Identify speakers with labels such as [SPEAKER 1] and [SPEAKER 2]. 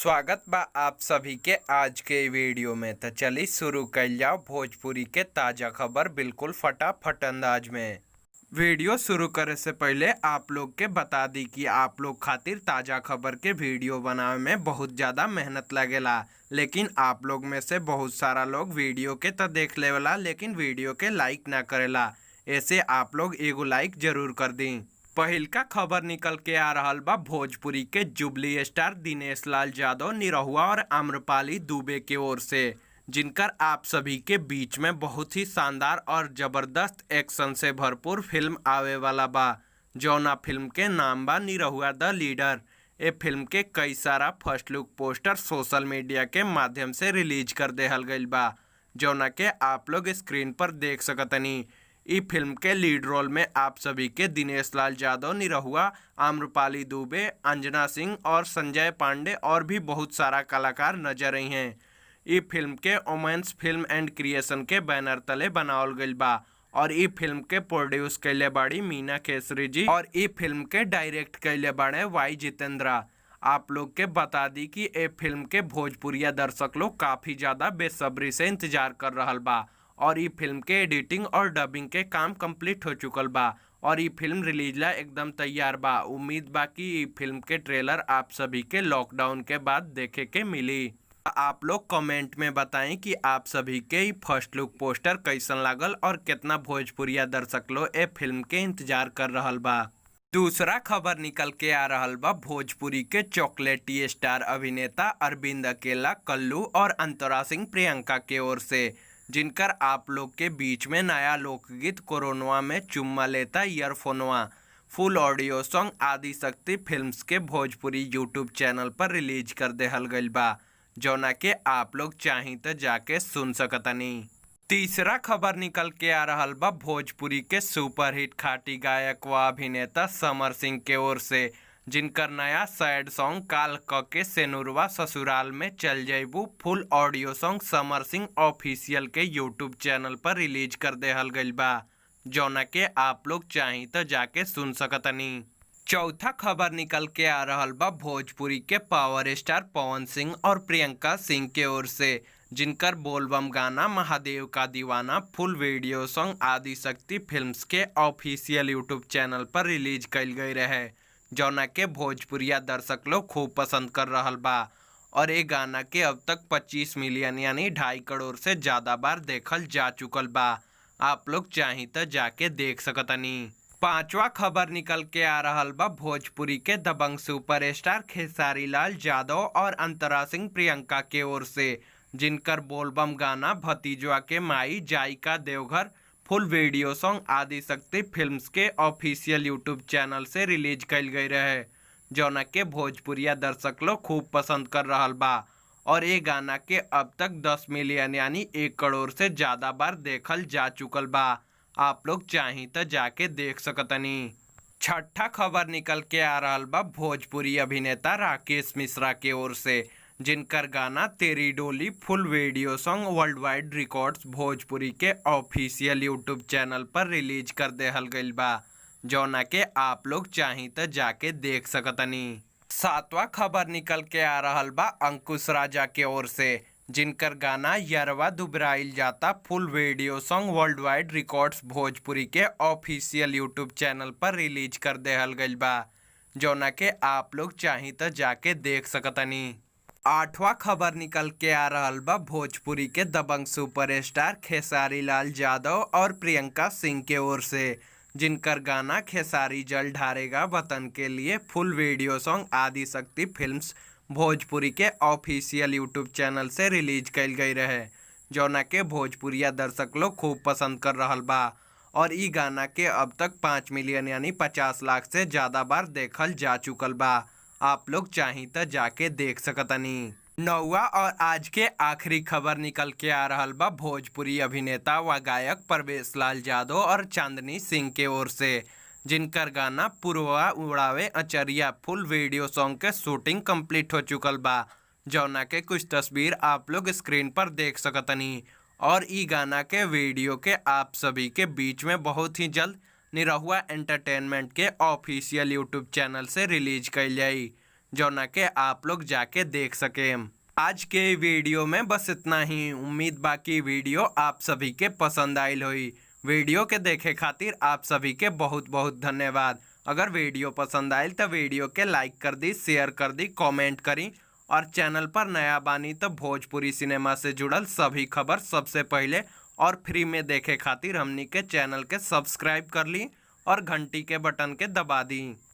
[SPEAKER 1] स्वागत बा आप सभी के आज के वीडियो में। तो चलिए शुरू कर जाओ भोजपुरी के ताज़ा खबर बिल्कुल फटाफट अंदाज में। वीडियो शुरू करे से पहले आप लोग के बता दी कि आप लोग खातिर ताज़ा खबर के वीडियो बनावे में बहुत ज़्यादा मेहनत लगेला, लेकिन आप लोग में से बहुत सारा लोग वीडियो के तो देख लेवला लेकिन वीडियो के लाइक ना करेला। ऐसे आप लोग एगो लाइक जरूर कर दी। पहिलका खबर निकल के आ रहल बा भोजपुरी के जुबली स्टार दिनेश लाल यादव निरहुआ और आम्रपाली दुबे के ओर से, जिनकर आप सभी के बीच में बहुत ही शानदार और ज़बरदस्त एक्शन से भरपूर फिल्म आवे वाला बा, जौना फिल्म के नाम बा निरहुआ द लीडर। ए फिल्म के कई सारा first look poster social media के माध्यम से रिलीज कर देहल गईल बा, जौना के आप लोग स्क्रीन पर देख सकतनी। ई फिल्म के लीड रोल में आप सभी के दिनेश लाल यादव निरहुआ, आम्रपाली दुबे, अंजना सिंह और संजय पांडे और भी बहुत सारा कलाकार नजर आई हैं। ई फिल्म के ओमेंस फिल्म एंड क्रिएशन के बैनर तले बनावल गईल बा और ई फिल्म के प्रोड्यूस कैले बाड़ी मीना केसरी जी और ई फिल्म के डायरेक्ट कैले बाड़े वाई जितेंद्रा। आप लोग के बता दी कि ए फिल्म के भोजपुरिया दर्शक लोग काफ़ी ज़्यादा बेसब्री से इंतजार कर रहल बा और ई फिल्म के एडिटिंग और डबिंग के काम कंप्लीट हो चुकल बा और ई फिल्म रिलीज ला एकदम तैयार बा। उम्मीद बा कि ई फिल्म के ट्रेलर आप सभी के लॉकडाउन के बाद देखे के मिली। आप लोग कमेंट में बताएं कि आप सभी के ई फर्स्ट लुक पोस्टर कैसन लागल और कितना भोजपुरिया दर्शक लोग ए फिल्म के इंतजार कर रहल बा। दूसरा खबर निकल के आ रहल बा भोजपुरी के चॉकलेटी स्टार अभिनेता अरविंद अकेला कल्लू और अंतरा सिंह प्रियंका के ओर से, जिनकर आप लोग के बीच में नया लोकगीत कोरोनवा में चुम्मा लेता ईयरफोनवा full audio song Adi Shakti films के भोजपुरी यूट्यूब चैनल पर रिलीज कर देहल गईल बा, जौना के आप लोग चाही तो जाके सुन सकतनी। तीसरा खबर निकल के आ रहल बा भोजपुरी के सुपरहिट खाटी गायक व अभिनेता समर सिंह के ओर से, जिनकर नया सैड सॉन्ग काल क के सेनुरवा ससुराल में चल जैबू full audio song Samar Singh official के यूट्यूब चैनल पर रिलीज कर देहल गईल बा, जौना के आप लोग चाही तो जाके सुन सकतनी। चौथा खबर निकल के आ रहल बा भोजपुरी के पावर स्टार पवन सिंह और प्रियंका सिंह के ओर से, जिनकर बोलबम गाना महादेव का दीवाना full video song Adi Shakti films के ऑफिशियल यूट्यूब चैनल पर रिलीज कईल गई रहे, जौना के भोजपुरिया दर्शक लोग खूब पसंद कर रहल बा और ये गाना के अब तक 25 मिलियन यानी 2.5 करोड़ से ज़्यादा बार देखल जा चुकल बा। आप लोग चाही तो जाके देख सकतनी। पांचवा खबर निकल के आ रहल बा भोजपुरी के दबंग सुपरस्टार खेसारी लाल यादव और अंतरा सिंह प्रियंका के ओर से, जिनकर बोलबम गाना भतीजवा के माई जाई का Deoghar full video song Adi Shakti films के ऑफिशियल यूट्यूब चैनल से रिलीज कईल गई रहे, जौना के भोजपुरिया दर्शक लोग खूब पसंद कर रहल बा और ये गाना के अब तक 10 मिलियन यानी 1 करोड़ से ज़्यादा बार देखल जा चुकल बा। आप लोग चाही तो जाके देख सकतनी। छठा खबर निकल के आ रहल बा भोजपुरी अभिनेता राकेश मिश्रा के ओर से, जिनकर गाना Teri Doli full video song world wide records Bhojpuri के ऑफिशियल यूट्यूब चैनल पर रिलीज कर देहल गईल बा, जौना के आप लोग चाही तो जाके देख सकतनी। सातवां खबर निकल के आ रहल बा अंकुश राजा के ओर से, जिनकर गाना यरवा दुबराइल जाता full video song world wide records Bhojpuri के ऑफिशियल यूट्यूब चैनल पर रिलीज कर देहल गईल बा, जौना के आप लोग चाही तो जाके देख सकतनी। आठवां खबर निकल के आ रहल बा भोजपुरी के दबंग सुपरस्टार खेसारी लाल यादव और प्रियंका सिंह के ओर से, जिनकर गाना खेसारी जल ढारेगा वतन के लिए full video song Adi Shakti films Bhojpuri के ऑफिशियल यूट्यूब चैनल से रिलीज कईल गई रहे, जौना के भोजपुरिया दर्शक लोग खूब पसंद कर रहल बा और ई गाना के अब तक 5 मिलियन यानी 50 लाख से ज़्यादा बार देखल जा चुकल बा। आप लोग चाही तो जाके देख सकतनी। नौवा और आज के आखिरी खबर निकल के आ रहल बा भोजपुरी अभिनेता व गायक परवेश लाल यादव और चांदनी सिंह के ओर से, जिनकर गाना पुरवा उड़ावे अचरिया फुल वीडियो सॉन्ग के शूटिंग कंप्लीट हो चुकल बा, जौना के कुछ तस्वीर आप लोग स्क्रीन पर देख सकतनी और ई गाना के वीडियो के आप सभी के बीच में बहुत ही जल्द निरहुआ एंटरटेनमेंट के ऑफिशियल यूट्यूब चैनल से रिलीज कईल जाई, जौना के आप लोग जाके देख सकें। आज के वीडियो में बस इतना ही। उम्मीद बाकी वीडियो आप सभी के पसंद आयल होई। वीडियो के देखे खातिर आप सभी के बहुत बहुत धन्यवाद। अगर वीडियो पसंद आयल तो वीडियो के लाइक कर दी, शेयर कर दी, कमेंट करी और चैनल पर नया बानी तो भोजपुरी सिनेमा से जुड़ल सभी खबर सबसे पहले और फ्री में देखे खातिर हमनी के चैनल के सब्सक्राइब कर ली और घंटी के बटन के दबा दी।